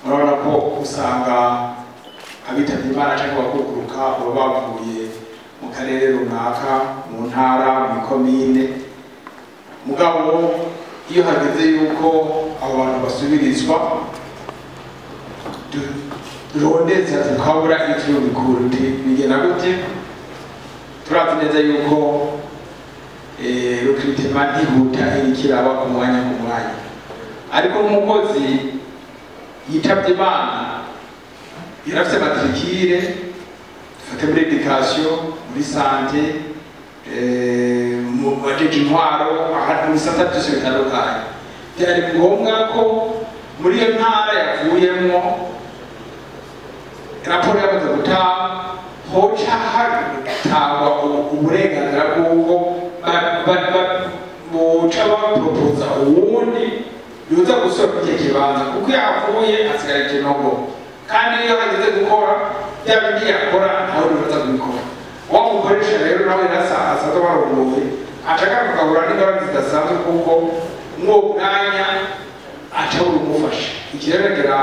Murabona ko usanga abitabye Imana cyangwa bakuguruka baba bavuye mu karere runaka, mu ntara, mu komine. Mugabo iyo hageze yuko abo bantu basubirizwa, turondeza tukabura ivyo bikuru bigenda gute. Turazi neza yuko recrutement ntihuta, irikiraba ku mwanya ku mwanya, ariko nk'umukozi yitabye Imana yarafise matricule, dufate muri éducation, muri santé, mu bajeje intwaro, ahantu mu bisata byose bitandukanye, byari ngombwa ko muri iyo ntara yavuyemwo raporo yamaze gutanga hoca hatangwa uburenganzira bw'uko boca bapropoza uwundi yoza gusubira muri icyo kibanza, kuko iyo avuye hasigara ikinogo, kandi iyo hageze gukora bya bindi yakora ntawe bibaza kubikora. Wa mukoresha rero nawe asanzwe barongoye aca agahura n'ingorane zidasanzwe, kuko mw'uwo mwanya aca abura umufasha. Iki rero ngira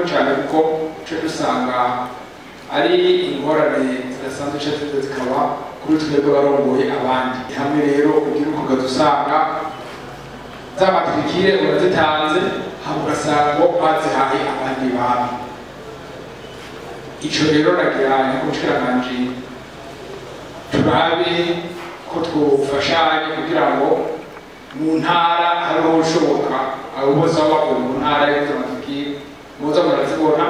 cyane, kuko uca dusanga ari ingorane zidasanzwe uca ziza zikaba kuri twebwe barongoye abandi. Hamwe rero ugira ukugaza usanga za matricule urazitanze, hama ugasanga bazihaye abandi bantu. Ico rero nagira nyakubahwa turabe ko twofashanya kugira ngo mu ntara hariho ushoboka abo bose baba bavuye mu ntara yo matricule muza murazibona,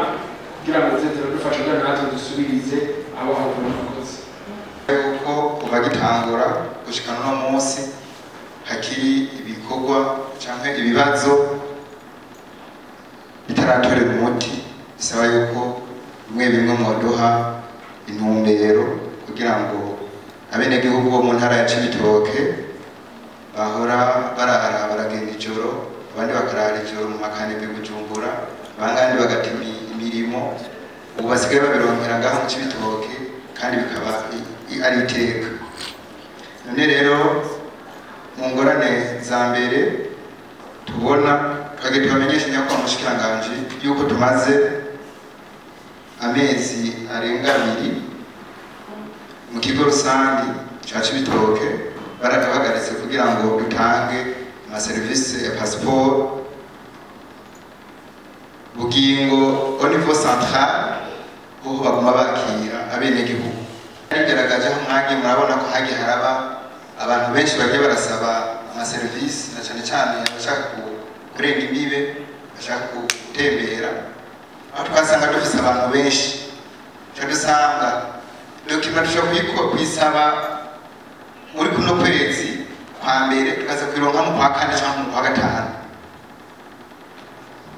kugira ngo zize ziradufasha kugira natwe dusubirize abo havuye. Murakoze. Yuko kuva gitangura gushika n'uno munsi hakiri ibikorwa canke ibibazo bitaratorerwa umuti, bisaba yuko bimwe bimwe mwoduha intumbero kugira ngo abenegihugu bo mu ntara ya Cibitoke bahora barara baragenda ijoro, abandi bakarara ijoro mu makanebe Bujumbura, abandi bagata imirimo, ubu basigaye babironkera ngaho mu Cibitoke, kandi bikaba ari iteka. None rero mu ngorane za mbere tubona, twage tubamenyesha nyakubahwa mushikiranganji yuko tumaze amezi arenga 2 mu kigo rusangi ca Cibitoke baratuhagaritse kugira ngo dutange amaserivisi ya passport. Bugingo au niveau central ho baguma bakira abenegihugu. Bigaragaje aho mwagiye murabona ko hagiye haraba abantu benshi bagiye barasaba amaserivisi, na cyane cyane abashaka kurenga imbibe, bashaka gutembera, aho twasanga dufise abantu benshi. Tuca dusanga document dushobora kuyisaba muri kuno kwezi kwa mbere, tukaza kuyironka mu kwa kane cyangwa mu kwa gatanu,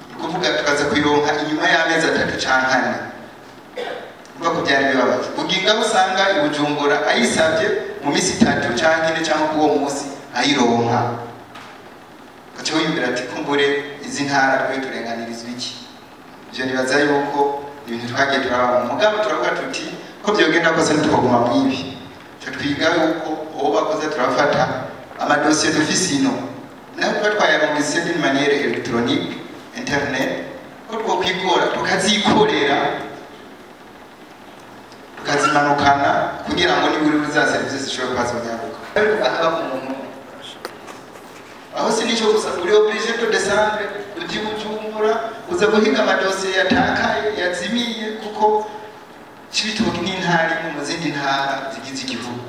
ni ukuvuga tukaza kuyironka inyuma y'amezi 3 canke 4. Urumva ko byari bibabaje. Bugingo aho usanga i Bujumbura ayisabye mu minsi 3 canke 4 canke uwo munsi ayironka, ugaca wiyumvira ati kumbure izi ntara twe turenganirizwa iki? Ivyo nibaza yuko ibintu twagiye turabona, mugabo turavuga tuti ko byogenda kose ntitwoguma mwibi. Tuca twiga yuko uwo bakoze turafata amadosiye dufise ino, naho tuba twayarungitse d'une manière électronique internet, ko twokwigora tukazikorera tukazimanukana kugira ngo niburi za serivisi zishobore kuba zonyaruka. Ariko haba ku muntu aho si nico gusa, uri obligé de descendre uji Bujumbura uza guhiga amadosiye yatakaye yazimiye, kuko Cibitoke ni intara imwe mu zindi ntara zigize igihugu.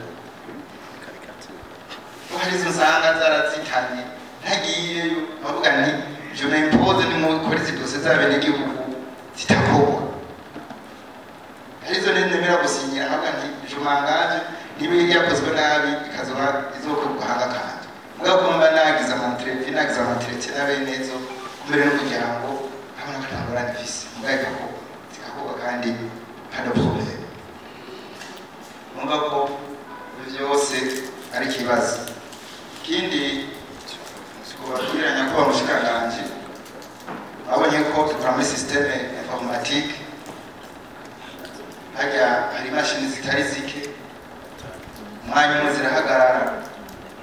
Hari izo usanga zarazitanye, ntagiyeyo bavuga nti je m'impose nimukore izi dosiye z'abenegihugu zitakorwa. Hari izo nemera gusinyira nkavuga nti je m'engage, niba yakozwe nabi ikazoba izokorwa hanga kanje. Mugabo ko mba nagize ama-entrevue, nagize ama-entretien n'abenezo mbere n'umuryango, nkabona ko nta ngorane mfise, mugabo ikakorwa zikakorwa kandi pas de problème. Numva ko byose ari ikibazo. Ikindi kubabwira nyakubahwa mushikiranganji, babonye ko dukora muri système informatique, hajya hari imashini zitari zike, umwanya umwe zirahagarara.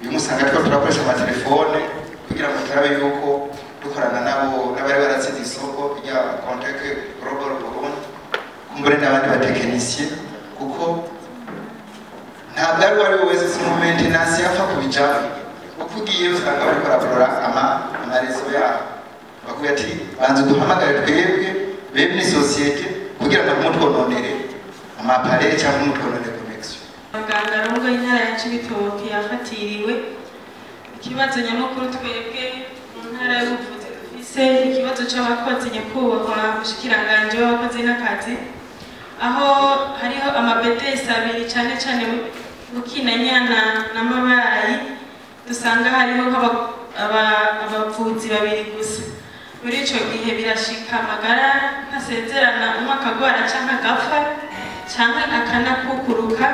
Uyu munsi usanga turiko turakoresha amatelefone kugira ngo turabe yuko dukorana nabo n'abari baratsinze isoko rya Contec Global Burundi, kumbure n'abandi batekinisiye, kuko ntabwo ari uwo ari we wese, si mu maintenance yapfa kubijamo. Uko ugiye usanga bariko baragorora ama réseaux yabo, bakubwira ati: "Banza uduhamagare twebwe bene société kugira ngo ntimutwononere ama appareils cyangwa ntimutwononere connexion." Muganga arongoye intara ya Cibitoke yafatiriwe. Ikibazo nyamukuru twebwe mu ntara y'ubuvuzi dufise, ikibazo c'abakozi, nyakubahwa mushikiranganji w'abakozi n'akazi, aho hariho ama BTS abiri, cane cane Bukinanyana na Mabayi, dusanga hariho abavuzi babiri gusa. Muri ico gihe birashika amagara ntasezerana, umwe akagwara canke agapfa canke akanakukuruka.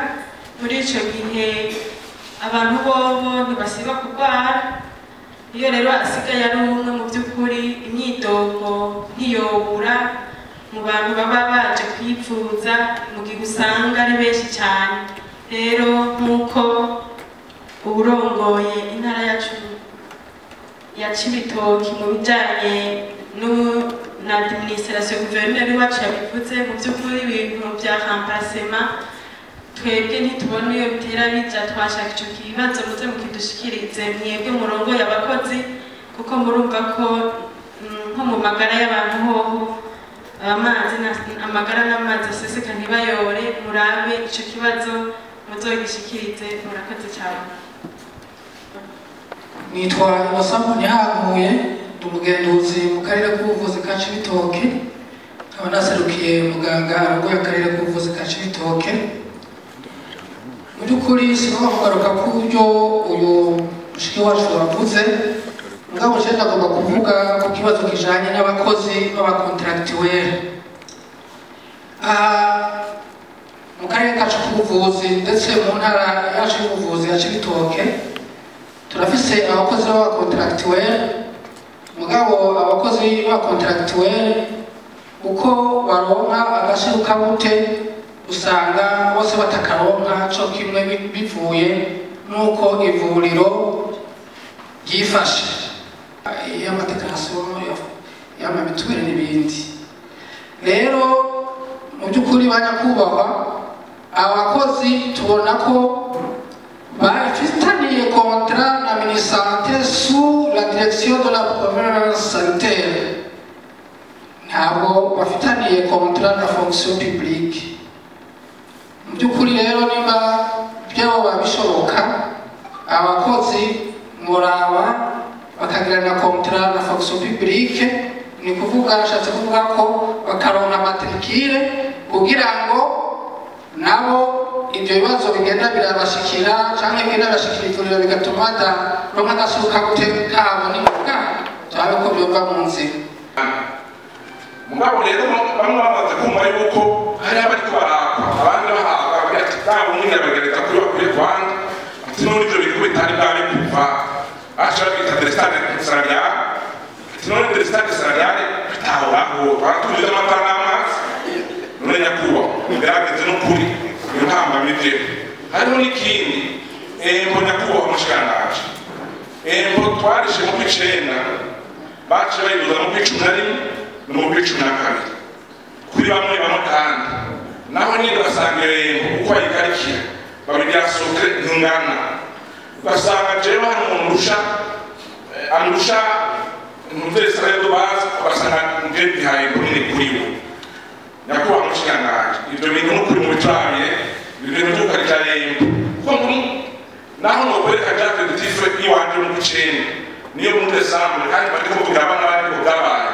Muri ico gihe abantu bobo ntibasiba kurwara. Iyo rero asigaye ari umwe, mu by'ukuri imyidogo ntiyobura mu bantu baba baje kwivuza, mu gihe usanga ari benshi cyane. Rero nk'uko uwurongoye intara yacu ya Cibitoki mu bijyanye na administration, guverineri wacu yabivuze, mu by'ukuri ibintu bya remplacement twebwe ntitubona iyo bitera bija. Twashaka ico kibazo muze mukidushikirize mwebwe murongoye abakozi, kuko murumva ko nko mu magara y'abantu hoho amazi amagara n'amazi aseseka ntibayore. Murabe ico kibazo muzogishikirize. Murakoze cyane. Nitwa Innocent Ntihanguye, ndi umugenduzi mu karere k'ubuvuzi ka Cibitoke, nkaba naserukiye muganga arongoye akarere k'ubuvuzi ka Cibitoke. Mu by'ukuri sinagomba kugaruka ku buryo uyu mushiki wacu wavuze, mugabo je ndagomba kuvuga ku kibazo kijanye n'abakozi b'aba contractuels. Aha mu karere kacu k'ubuvuzi, ndetse mu ntara yacu y'ubuvuzi ya Cibitoke, turafise abakozi b'aba contractuels. Mugabo abakozi b'aba contractuels uko baronka agashiruka usanga bose batakaronka co kimwe, bivuye n'uko ivuriro ryifashe, y'ama déclarations y'ama mutuelles n'ibindi. Rero mu by'ukuri, banyakubahwa, abakozi tubona ko bafitaniye contrat na Minisante sous la direction de la province sanitaire, ntabwo bafitaniye contrat na fonction publique. Mu by'ukuri rero, nimba byoba bishoboka, abakozi muraba bakagirana contrat na fonction publique. Ni kuvuga, ashatse kuvuga ko bakaronka matricule, kugira ngo nabo ibyo bibazo bigenda birabashikira canke bigenda birashikira ivuriro, bigatuma badaronka agasuka gute kabo n'ingoga, turabe ko byova mu nzira. Mugabo rero bamwe bamaze kumva yuko hari abariko barakwa abandi bahabwa, bagira ati baba umwe bagereza kuri bakwiye kwanga, ati none ivyo bintu bitari bwabe kuva baca babita délestage salarial, ati none délestage salarial bitahoraho, baratumiza amatara n'amazi. None nyakubahwa, gerageze n'ukuri iyo ntambamije. Hariho n'ikindi, embo, nyakubahwa mushikiranganji, embo twarishe mu kw'icenda, baciye bayibuza mu kw'icumi na rimwe no mu kw'icumi na kabiri kuri bamwe bamwe. Kandi naho nyine ugasanga iyo embo uko bayikarikira babigira socle ntungana, ugasanga jewe hano umuntu ndusha andusha ntuzere salaire de base, ugasanga nje ndihaye embo nini kuri we. Nyakubahwa mushikiranganji, ivyo bintu n'ukuri mubiturabiye, ibyo bintu vy'ukarikira embo, kuko naho nokwereka Jacques Dutifre iwanje mu kw'icenda niyo muri décembre, kandi bariko kuvugira abana bari ko byabaye,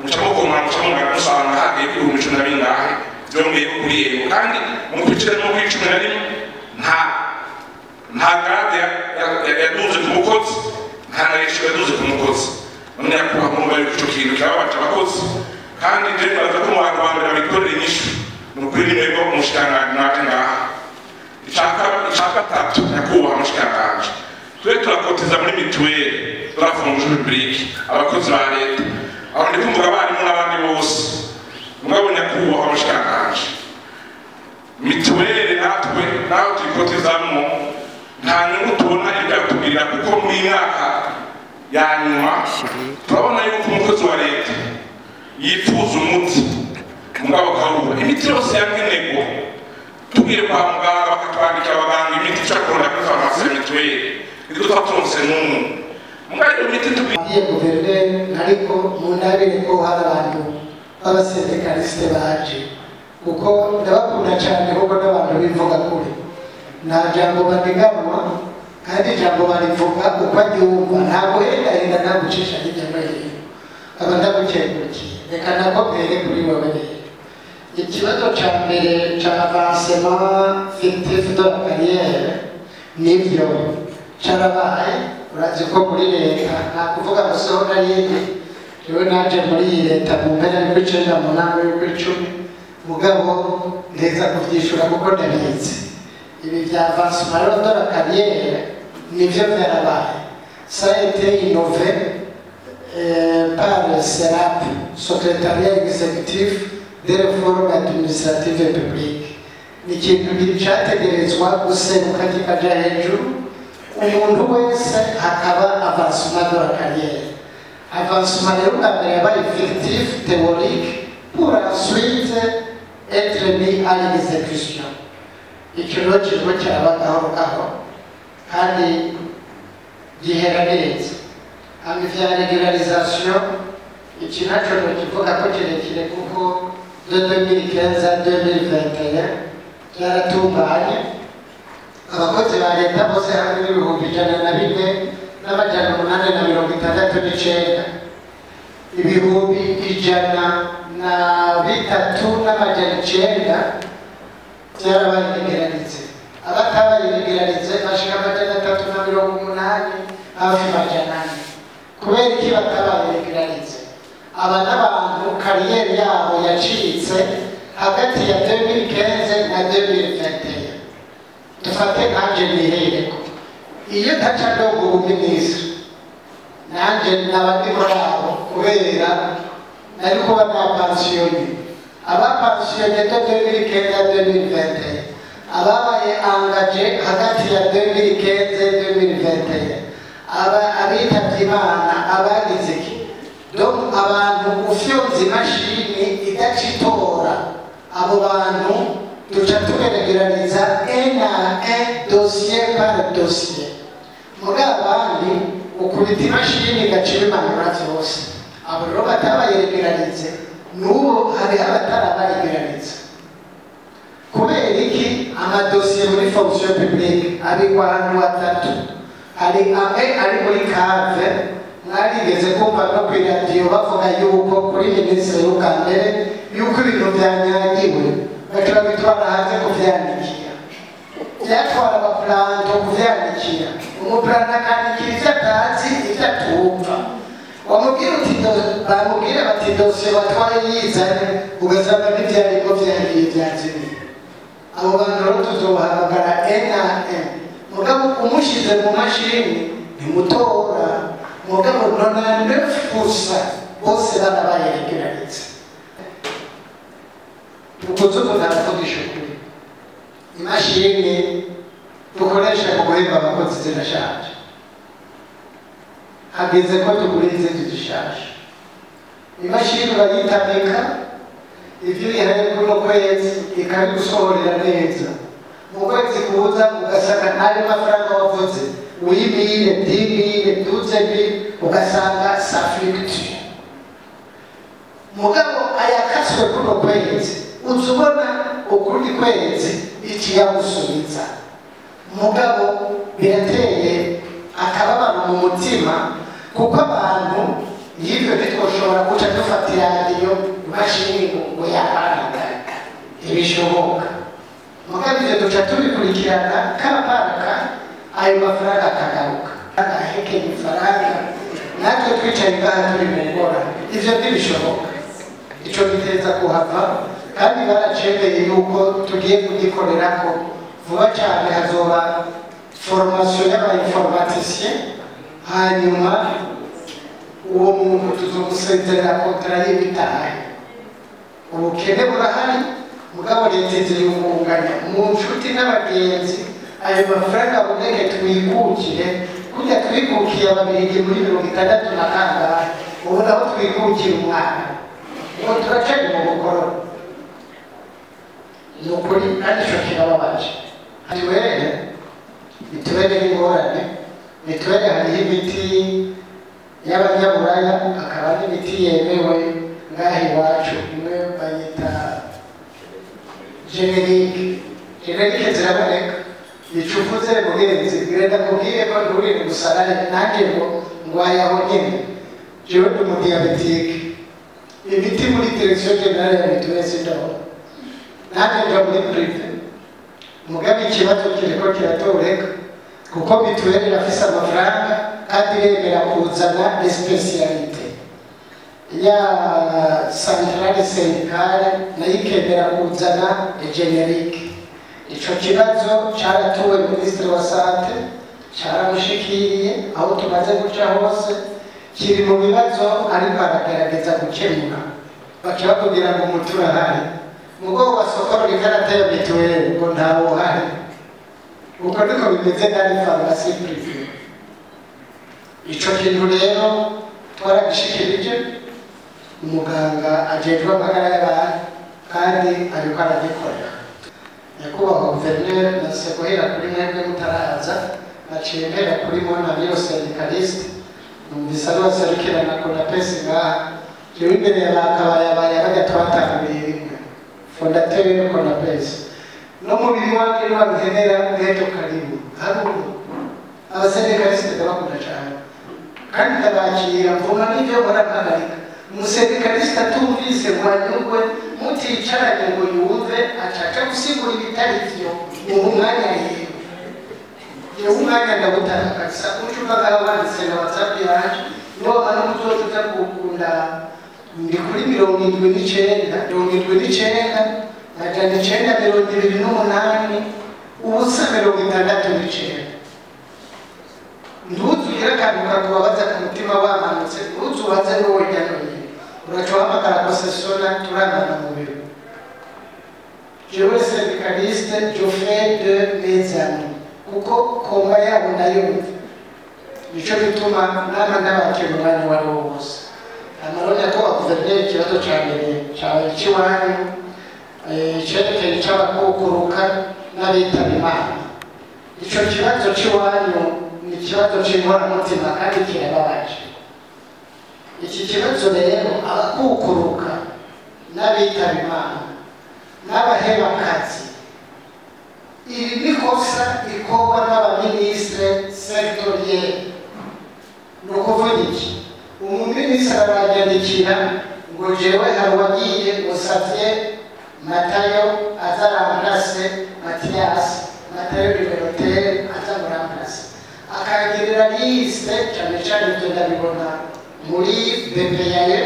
muca mukomora muca musanga hagiye 10,000 na bingahe vyongeyeko kuri yego, kandi mu kw'icenda no mu kw'icumi na rimwe nta grade yaduze ku mukozi, nta na yishyura yaduze ku mukozi. None nyakubahwa, murumva yuko ico kintu kirababaje abakozi, kandi je nibaza ko mu bantu ba mbere babikorera inyishu ni ukuri ni mwebwe umushikiranganji naje ngaha. Ica gatatu, nyakubahwa mushikiranganji, twe turakotiza muri mutuelle de la fonction publique, abakozi ba leta, aho ndi kumvuga abarimu n'abandi bose. Mugabo nyakubahwa mushikiranganji, mituweli natwe naho tuyikotizamwo nta nyungu tubona ibyatugirira, kuko muri iyi myaka ya nyuma turabona yuko umukozi wa leta Yifuza umuti mugabo akawubura. Imiti yose yankenerwa, tugiye kwa muganga bakatwandikira abaganga imiti ica kurondera kuri farumasi mutuelle, ntidupfa turonse n'umwe. Mugabo iyo miti tugiye Ngiye guverineri, ariko mundabire ko hari abantu b'abasyndicalistes baje, kuko ndabakunda cyane, kuko n'abantu bivuga kuri nta jambo baniganwa, kandi ijambo barivuga uko aryumva, nta guhendahenda, nta gucisha hirya no hino. Aba ndagukengurukiye. Reka nako mpere kuri wowe. Rero ikibazo cya mbere cya avancement fictif de la carrière, nibyo cyarabaye. Urazi ko muri leta, nta kuvuga ngo soho narindi, jewe naje muri iyi leta mu mpera y'ukw'icenda, mu ntango y'ukw'icumi, mugabo ndeza kuvyishura kuko ndabizi. Ibi vya avancement rero de la carrière nivyo vyarabaye. Ça a été innové par le SERAP, Secrétariat exécutif des réformes administratives et publiques. Ni ikintu cyategerezwa guseruka kikaja hejuru, umuntu wese hakaba avancement de la carrière. Avancement rero bwa mbere yabaye fictif, théorique, pour ensuite être mis à l'exécution. Icyo rero kirimo kiraba gahoro gahoro kandi gihera neza. Hama ivya régularisation, iki naco nokivuga ko kirekire, kuko de 2015 à 2021 byaratunganye. Abakozi ba leta bose hamwe n'104,869, 103,900 byarabaye régularisés. Abatabaye régularisés bashika 380, hafi 400. Kubera iki batabaye régularisés? Aba n'abantu carrière yabo yacitse hagati ya 2015 na 2021. Dufate nkanje nihereko, iyo ntaca ndonga ubuminisitiri, nanjye naba ndi muri abo, kubera nari kuba na pensionné. Abapensionnés de 2015 à 2021, ababaye engagés hagati ya 2015 2021, aba abitavye Imana, abagize iki. Donc abantu ufyonza imashini idacitora, abo bantu duca tuberegeraniza un à un, dossier par dossier. Muri abandi ukubita imashini igaca ibimanura vyose. Abo rero batabayeregeranize, n'ubu hariho abatarabayegeraniza. Kubera iki? Amadosiye muri fonction publique abikwa ahantu hatatu. Hari amwe ari muri cave. Mwarigeze kumva no ku iradiyo bavuga yuko kuri minisitiri y'ubwa yuko ibintu byanyagiwe, baca babitwara hanze kuvyanikira. Byatwara abaplanto kuvyanikira. Umuplanto akanikira ivyo atazi, ivyo atumva. Wamubwira uti bamubwira bati dosiye watwaye yizane, ugasanga n'ivyariko vyagiye vyazimiye. Abo bantu rero tuzobahamagara un à un. Mugabo umushize mu mashini ntimutora. Mugabo 99% bose barabaye régularisés. Ukuze umuntu aravugisha ukuri, imashini dukoresha mu guhemba abakozi zirashaje. Hageze ko tugura izindi zishasha. Imashini urayitamika ivyo uyihaye kuno kwezi ikabigusohorera neza, mu kwezi kuza ugasanga n'ayo mafaranga wavuze, 8 000, 10 000, 12 000, ugasanga ça fluctue. Mugabo ayakaswe kuno kwezi, uza ubona ukundi kwezi ikiyagusubiza. Mugabo birateye akababaro mu mutima, kuko abantu y'ibyo ntitwoshobora guca dufata iradiyo imashini ngo yaparagara, ntibishoboka. Mugabo ivyo duca tubikurikirana kaparaka, ayo mafaranga akagaruka. Ahekenya ifaranga, natwe twicaye ngaha turi mu ngorane, ivyo ntibishoboka. Ico biteza kuhava, kandi baracemeye yuko tugiye kugikorerako vuba cyane. Hazoba formation y'abainformaticiens, hanyuma uwo muntu tuzomusezerera contrat y'ibitahe. Ubukene burahari, mugabo leta iziyungunganya mu nshuti n'abagenzi, ayo mafaranga aboneke, twikukire kurya twikukiye Ababirigi muri 60 na kangahe. Ubu naho twikukira umwana. Ngo turacari mu bukoroni. Ni ukuri kandi ico kirababaje. Mituweli n'ingorane, mituweli hariho imiti y'abanyaburaya akaba n'imiti yemewe ngaha iwacu, imwe bayita générique. Générique ziraboneka. Ico uvuze mugenzi, ngenda kubwiye ko nturire gusarare nanjye ngo ngwaye aho nyene. Jewe ndi umudiyabetike, imiti muri direction générale ya mituweli sindabona, nanjye nja muri privé. Mugabe ikibazo kiriko kiratoreka kuko mituweli irafise amafaranga kandi iremera kuzana spécialité ya centrale syndicale, nayo ikemera kuzana générique. Ico kibazo caratuwe minisitiri wa santé, caramushikiriye aho tumaze guca hose, kiri mu bibazo ariko aragerageza gukemura. Bakibakubwira ngo umuti urahari, mugo wasokorora ikarata ya mituweli ngo ntawo uhari. Uko niko bimeze ndani pharmacie privée. Ico kintu rero twaragishikirije umuganga ajejwe amagara y'abantu kandi ariko aragikorera. Nyakubahwa guverineri, nase guhera kuri mwebwe mutaraza, naciye mpera kuri mon ami syndicaliste, numvise ari waserukirana CONAPES ngaha. Jewe imbere ya bakabayabaye bajya twatanguriye rimwe, fondateur yo CONAPES, n'umubiri wanjye niwankenera ngeto karibu haruguru. Abasyndicaliste ndabakunda cyane kandi ndabakira, mvuma n'ibyo nkora mpagarika. Umusyndicaliste atumvise ngo anyurwe, muticaranye ngo yumve, acaca gusigura ibitari vyo. Muha umwanya rero, jewe umwanya ndawutanga kabisa. Uca uva ngaho wanditse na WhatsApp yanje, niwamara umuzoza uza kuwukunda. Ndi kuri 79 79 928 0 69. Ntuzugire akantu kakubabaza ku mutima wamanutse, ntuzubaze n'uwo hirya no hino, uraca uhamagara kosesona, turamana mu biro. Jewe syndicaliste, je fais de mes amis kuko komba yabo ndayumva, nico gituma nama ndabakira umwanya uwo ari wo wose. Amaroni ko guverineri, ikibazo ca mbere cawe c'iwanyu cerekeye ic'abakukuruka n'abitaba Imana, ico kibazo c'iwanyu ni ikibazo c'inkoramutima kandi kirababaje. Iki kibazo rero, abakukuruka n'abitaba Imana n'abahebakazi, iri ni kosa rikorwa n'abaministre sectoriel. Ni ukuvuga iki? Umuminisitiri aranyandikira ngo jewe hari uwagiye, usavye Matayo aza remplace Matiyasi, Matayo numéro aza muramplase, akangirira liste. Cyane cyane ibyo ndabibona muri BPAE,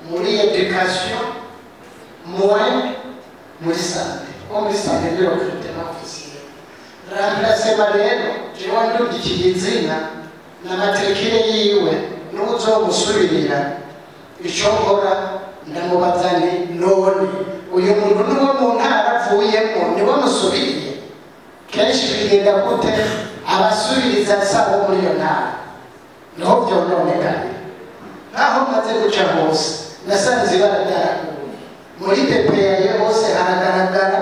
muri éducation, moins muri santé, ko muri santé ni recrutement officiel. Remplacement rero, jewe ndungikiye izina na matricule yiwe n'uzomusubirira, ico nkora ndamubaza nti: "None uyu muntu niwo mu ntara avuyemo niwe musubiriye?" Kenshi bigenda gute? Abasubiriza sabo muri iyo ntara, niho vyononekaye. Nkaho maze guca hose nasanze ibara ryaraguye muri BPAE hose, haragaragara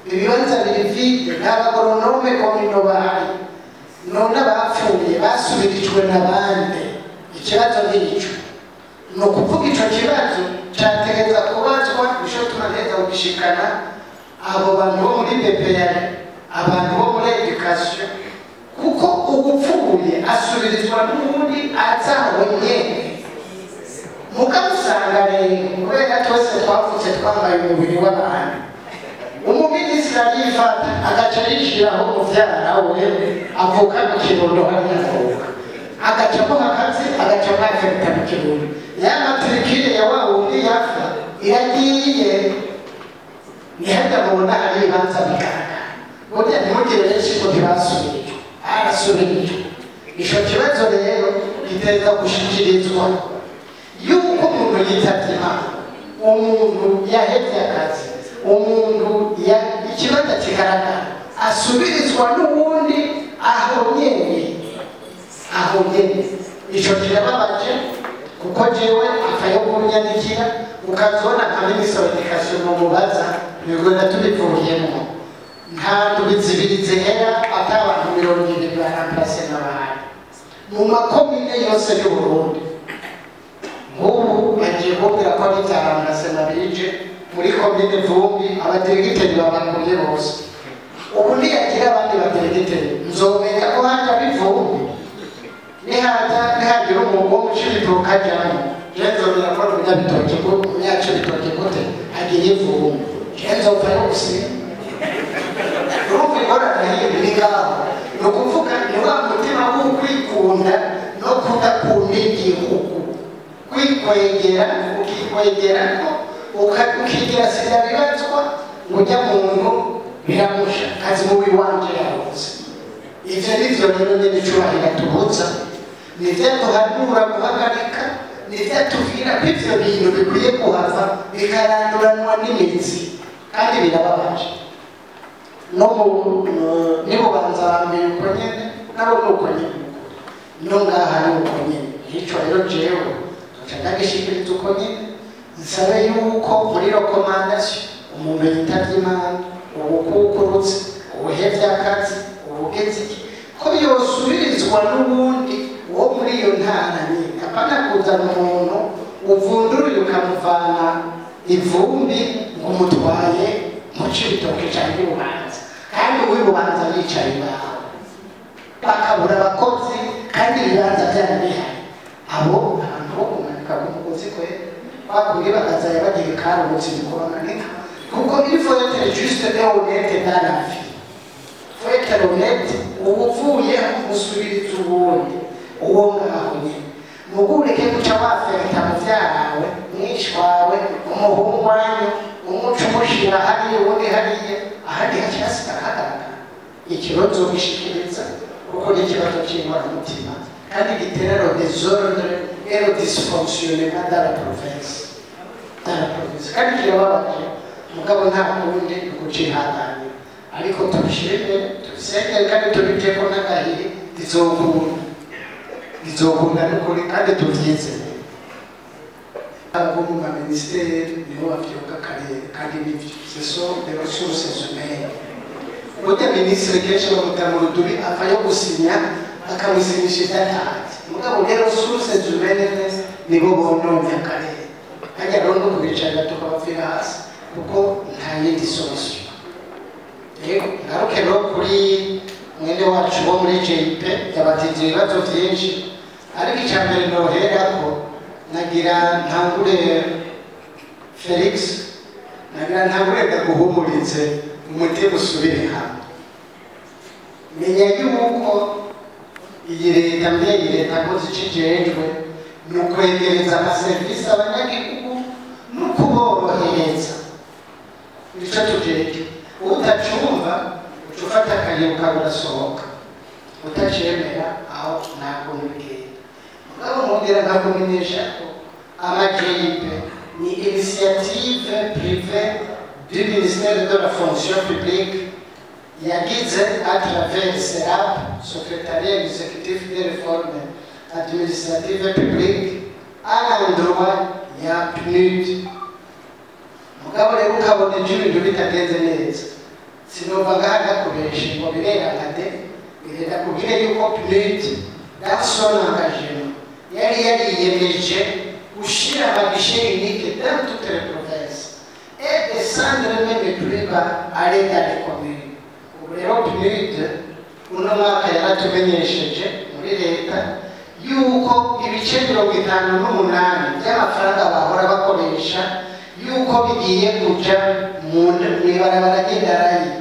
ibibanza biri vide, nta bagoronome communaux bahari. None abapfuye basubirijwe n'abandi? Ikibazo nk'icyo, ni ukuvuga ico kibazo cyategereza kubazwa, nico tunageza kugishikana abo bantu bo muri BPR, abantu bo muri éducation, kuko ugupfuye asubirizwa n'uwundi azaho nyene. Mugabo usanga rero kubera twese twavutse twambaye umubiri w'abantu, umuminisitiri arifata agaca yishiraho muvyara we avuka mu Kirundo, hariya avuka, agaca amuha akazi, agaca amwafereta mu Kirundo, ya matricule ya wa wundi yapfa iragiye. Ntihajya mubona hari ibibanza bigaragara. Burya ntimugire benshi ngo ntibasubirijwe, arasubirijwe. Ico kibazo rero giteza gushikirizwa yuko umuntu yitavye Imana, umuntu yahevye akazi, umuntu ikibanza kigaragara, asubirizwa n'uwundi aho nyene, aho nyene. Ico kirababaje. Kuko jewe akayo kunyandikira ukazona nka minisitiri wa education mumubaza bigenda tubivuyemo nta ndwi zibiri zihera ata abantu 20 ba remplacement bahari mu makomine yose y'u Burundi. Nk'ubu bagiye kumbwira ko ari ibya remplacement bije muri komine Vumbi, abadiregiteri babakuye bose. Ubu ntiyagira abandi badiregiteri, nzomenya ko haja bivumbi nihagira umuntu wo mu Cibitoke ajamwo, je nzomenya ko ari umunyabitoke, ko umunyacibitoke gute agiye Ivumbi, je nzopfayo gusiba. Urumva ingorane yindi ni ngaho, ni ukuvuga ni wa mutima w'ukwikunda no kudakunda igihugu, kwikwegera ukikwegera ko ukigira sindabibazwa ngo ujya muntu biramusha kazi mubi wanje yaronse. Ivyo nivyo rero nyene icubahiro tubuza, nivyo duhanura guhagarika, nivyo tubwira ko ivyo bintu bikwiye kuhava bikaranduranwa n'imizi, kandi birababaje. No mu nibubanza bambere uko nyene, nabo ni uko nyene, no ngaha ni uko nyene. Ico rero jewe nca ndagishikiriza uko nyene, nsabe yuko muri recommandation umuntu yitavye Imana, ubukukurutse, ubuhevye akazi, ubugeze iki, ko yosubirizwa n'ubundi wo muri iyo ntara nyene. Apana kuzana umuntu uvunduruye ukamuvana ivumbi ngo umutwaye mu Cibitoke canke Ibubanza, kandi uw'ibubanza yicaye ngaho, bakabura abakozi kandi ibibanza vyari bihari. Abo abantu bo kumanika ku mugozi kwe bakundi bakazaye bagira ikarubutsi bikorananira, kuko il faut être juste et honnête dans la vie. Faut être honnête, uba uvuye usubiriza ubundi uwo ngaho nyene. Mugu ureke guca wafekta muvyarawe, mwishwa wawe, umuhungu wanyu, umuco umushira hariya uwundi hariya, ahandi haca hasigara hagaragara. Ikibazo gishikiriza kuko ni ikibazo c'inkoramutima kandi gitera le désordre et le dysfonctionnement dans la province. Dans la province. Kandi kirababaje, mugabo nta kundi ni ukucihanganira. Ariko tubishime, tubisengere kandi tubijeko n'agahiri, bizokunda. Bizokunda n'ukuri kandi tuvyizere. Abo mu ma ministeri nibo bavyuka akarere kandi nivyo, ce sont des ressources humaines. Burya minisitiri kenshi bamuta mu rudubi avayo gusinya akamusinyisha ivyo atazi. Mugabo rero ressources humaines nibo bononye akarere. Harya rero no kubicarira tukabapfira hasi kuko nta yindi solution. Yego, ngaruke rero kuri mwene wacu wo muri JP yabatije ibibazo vyinshi, ariko ica mbere noherako nagira ntangure Felix, nagira ntangure ndaguhumurize umutima usubire hamwe. Menya yuko iyi leta mbere iyi leta ko zicijejwe ni ukwegereza amaserivisi abanyagihugu no kuborohereza. Nico tujejwe. Utacumva uca ufata akayira ukaburasohoka, utacemera aho ntabwo bigenda. Mugabo nkongera nkakumenyesha ko ama JP ni initiative privée du ministère de la fonction publique yagize à travers SERAP, secrétariat exécutif des réformes administratives publiques, à l'endroit ya PNUD. Mugabo rero ukabona ivyo ibintu bitagenze neza, sinumva ngaha ndakubeshe ngo birera de, ndakubwire yuko PNUD dans son engagement yari yariyemeje gushira amaguichet unique dans toutes les provinces et descendre même plus bas, aller dans les communes. Ubu rero PNUD uno mwaka yaratumenyesheje muri leta yuko ibice 58 by'amafaranga bahora bakoresha yuko bigiye kuja mu ibarabara ry'indarayi.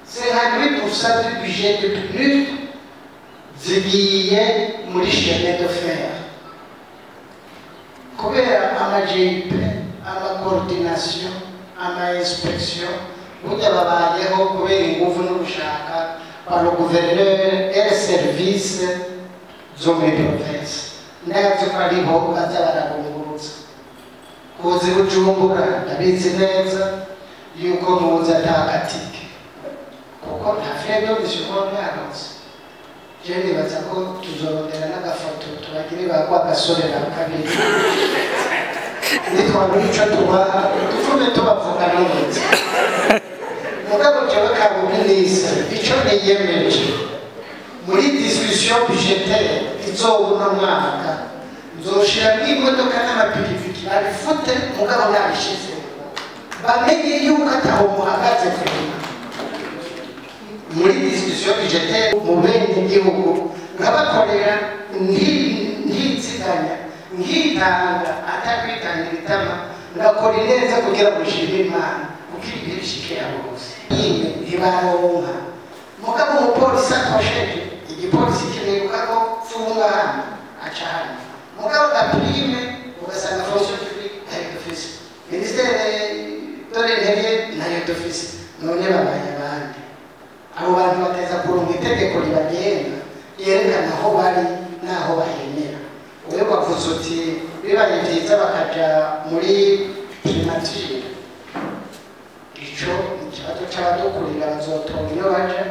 58% du budget de PNUD zigiye muri chemin de fer. Kubera ama JP, ama coordination, ama inspection, burya babayeho kubera ingufu n'ugushaka kwa le gouverneur et les services zo muri province. Ndazi ko ariho baza barabungurutsa. Kuzi Bujumbura ndabizi neza yuko muzi ata gatike, kuko nta frais de mission mwaronse. Je nibaza ko tuzorondera n'agafoto tubagire ba Rwagasore ba kabiri, nitwabura ico tubaha dupfume tubavuga neza. Mugabo jewe kabuminisa ico niyemeje muri discussion budgétaire izoba uno mwaka, nzoshiramwo imodoka n'amapikipiki babifute, mugabo nabishize bamenye yuko ataho muhagaze kurima muri discussion budgétaire mu bene gihugu, nkabakorera ntitsiganya, nkitanga atakwitangira itama, ngakora ineza kugira ngo nshime Imana kuko ibihe bishike abo bose nyine ntibaronka. Mugabo umupolisi akosheje, igipolisi kimwibuka ko funga hano, aca hano. Mugabo gaprime ugasanga fonction publique ntayo dufise, ministère de l'Intérieur ntayo dufise. None babaye abandi? Abo bantu bateza kuronka itegeko ribagenga ryerekana aho bari n'aho bahemera. Wewe wavuze uti bibaye byiza bakaja muri primature. Ico ikibazo c'abadukurira, bazotora iyo baja.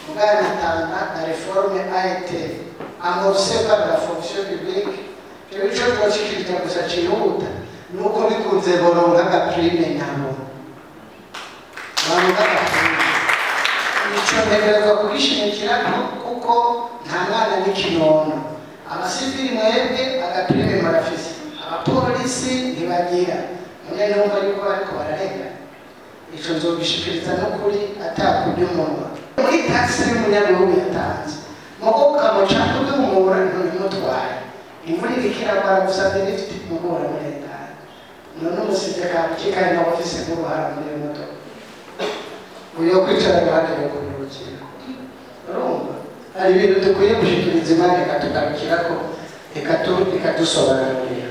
Muganatanga la réforme a été amorcée par la fonction publique. Jewe ico twoshikiriza gusa cihuta nuko bikunze boronka agaprime, nabo baronka agaprime. Ico ntegerezwa kugishimikirako kuko nta mwana n'ikinono. Abasivili mwebwe agaprime murafise, abapolisi ntibagira. None numva yuko bariko bararengana. Ico nzogishikiriza n'ukuri atakurya umunwa. Muri taxe y'umunyagihugu yatanze, mugo ukamuca kudumura, ntimutwaye. Imvura iriko iragwa, aragusavye lift, mugo uramurengana. None umusize kabuki kandi nawe ufise nk'uruhara muri iyo modoka uyo kwicara iruhande yo kuruhukira? Urumva hari ibintu dukwiye gushikiriza Imana ikatugarukirako, ikadusobanurira.